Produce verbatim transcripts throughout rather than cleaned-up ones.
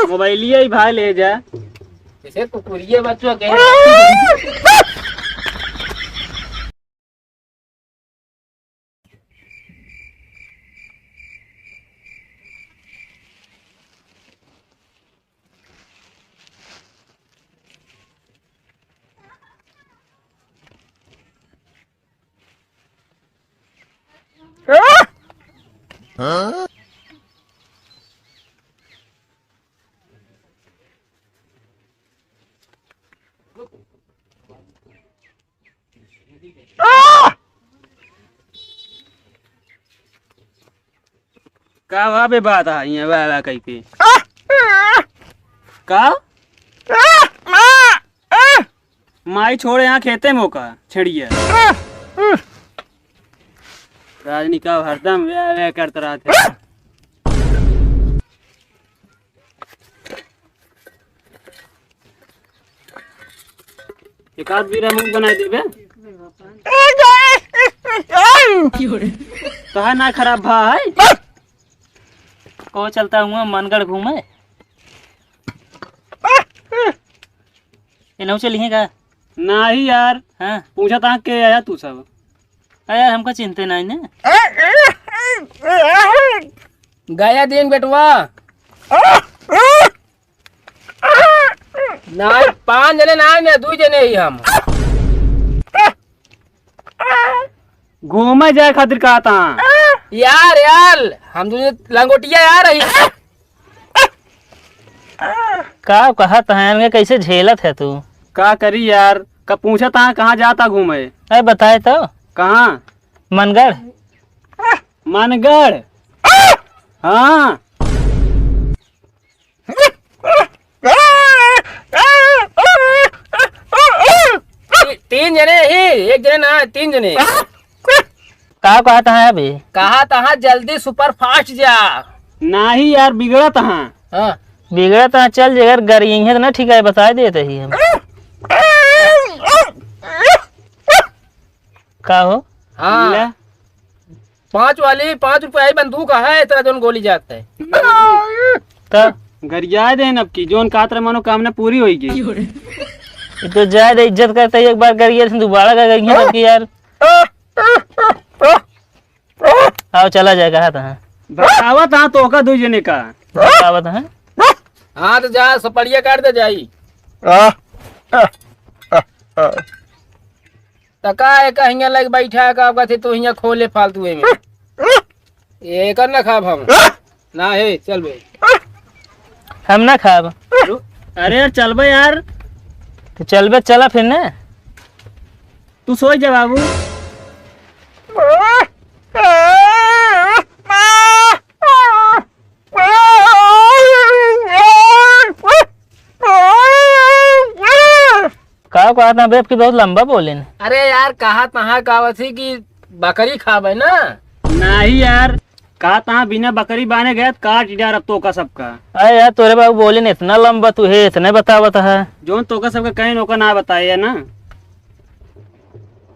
मोबाइलिया ही भाई ले जा। जैसे कुकुरिया बच्चों के। का बा बे बात है, यहाँ बा, बा कहीं पे? का? माई छोड़े यहाँ खेते में ओका, छेड़िया। राजनी का हरदम वे, वे करत रहत है। एक आध बीरा मुंह बनाए देबे। कहा ना खराब भा है? को चलता हुआ मनगढ़ घूमे? ये नौ चली है का? नाही यार। हाँ। पूछा था के आया तू सब। अरे यार, हमका चिंते नाही ना। गया दिन बेटवा। नाही, पाँच जने नाही ना, दुइ जने ही हम। घूमे जाए खातिर कहा था। यार, यार, हम तुझे लंगोटिया यार रही। का कहत हैं, इनके कैसे झेलत है तू? का करी यार, कब पूछा था कहाँ जाता घूमे? अरे बताए तो। कहाँ? मनगढ़। मनगढ़? हाँ। ती-, तीन जने ही, एक जने ना, तीन जने। का कहत हैं अभी? कहत हैं जल्दी super fast जा। नाही यार, बिगड़त हैं। हाँ। बिगड़त हैं, चल जे, अगर गरियइहें तो ना ठीक है, बताए देते ही हम। का हो? हाँ। ले। पाँच वाली, पाँच रुपया ही बंदूक है, इतना जौन गोली जात है। तब? गरिया देन अब की, जौन कात रहे मनोकामना पूरी होई गई। ये तो जाए दे, इज्जत करते ही एक बार गरिया थे, दोबारा का गरिया अब की यार। आओ चला जाए, कहा था। बतावत हाँ तो का दुइ जने का। बतावत हैं। हाँ तो जा, सपड़िया काट दे जाई। त का है, का हियाँ लग बैठा है, का कहते तू हियाँ खोले फालतू में। ये कर ना खाब हम। ना है, चल बे। हम ना खाब। अरे यार, चल बे यार। तो चल बे, चला फिर ना। तू सोई जा बाबू। का कहत हैं बे, आपकी बहुत लंबा बोलिन। अरे यार, कहा तहाँ कहत ही कि बकरी खाबे ना। नाही यार, कहा तहाँ बिना बकरी बाने गए, काट डार अब तो का सबका। अरे यार, तोरे बाबू बोलिन इतना लंबा, तू है इतने बतावत है। जौन तो का सबका कहीं ओका ना बताए है ना।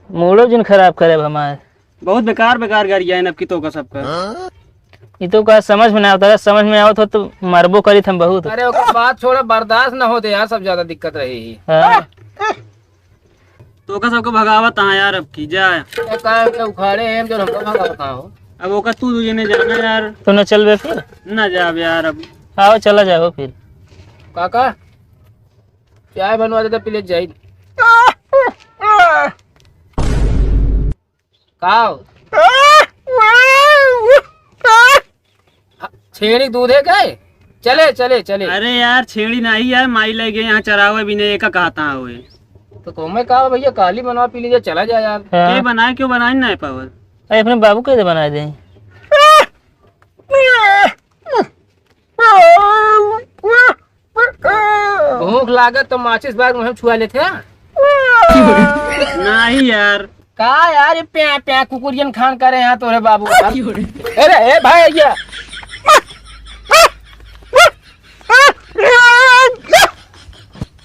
मूडो जिन खराब करे अब हमार। बहुत बेकार, बेकार गरियाइन अब की तो का सबका। हाँ? ई तो का समझ में ना आवत, अगर समझ में आवत हो तो मरबो करीत हम बहुत। अरे ओकर बात छोड़ा, बर्दाश्त न होते यार, सब ज्यादा दिक्कत रही ही। हाँ। तो का सबको भगावत हाँ यार अब की, जा। ए, का के उखाड़े हैं जो हमको भगावत हाँ हो। अब ओका तू दुइ जने जाना यार। तो न चलबे फिर? ना जाब यार अब। आओ चला जाओ फिर। काका, चाय बनवा देता, पी ले जाई। का हो? छेड़ी दूध है का? चले, चले, चले। अरे यार, छेड़ी नाही यार, माई लइ गए यहाँ चरावे भी नहीं, एका कहत हाँ हुए। तो, तो मैं कहा भैया, काली बनवा पी लीजिए, चला जाए यार। हाँ। के बनाए, क्यों बनाए ना पावल? अरे, अपने बाबू के दे बनाए दे। भूख लागत तो माचिस बाग में हम छुआ लेते हैं। नाही यार। का यार, ये प्या, प्या कुकुरियन खान करे यहाँ तोरे बाबू का? अरे, ए भाई, ये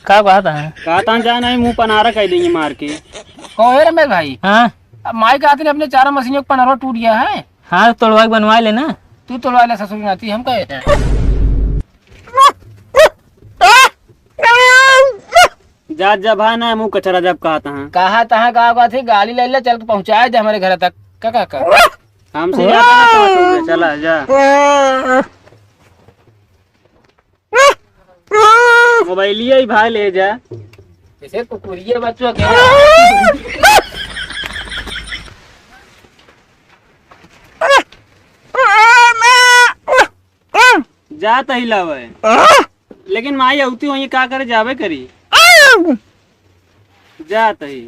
का बात है? कहता जा नहीं, मुंह पनारा कर देंगे मार के। कहो, ए रमेश भाई। हाँ? अब माई का आदमी अपने चारा मशीन का पनरवा टूट गया है। हाँ, तोड़वा के बनवा लेना। तू तोड़वा ले ससुर नाती, हम कहे थे। आज जब है ना, मुँह कचरा जब कहा तहाँ। कहा तहाँ का बात है, गाड़ी ले ले, चल के पहुँचाए दे हमरे घर तक। का, का, का? हमसे ज्यादा ना समझ होगे, चला जा। मोबाइलिया ही भाई ले जा। जैसे कुकुरिया बच्चों के। जात ही लावे। लेकिन माई अउती होई, का करे, जाबे करी। जात ही।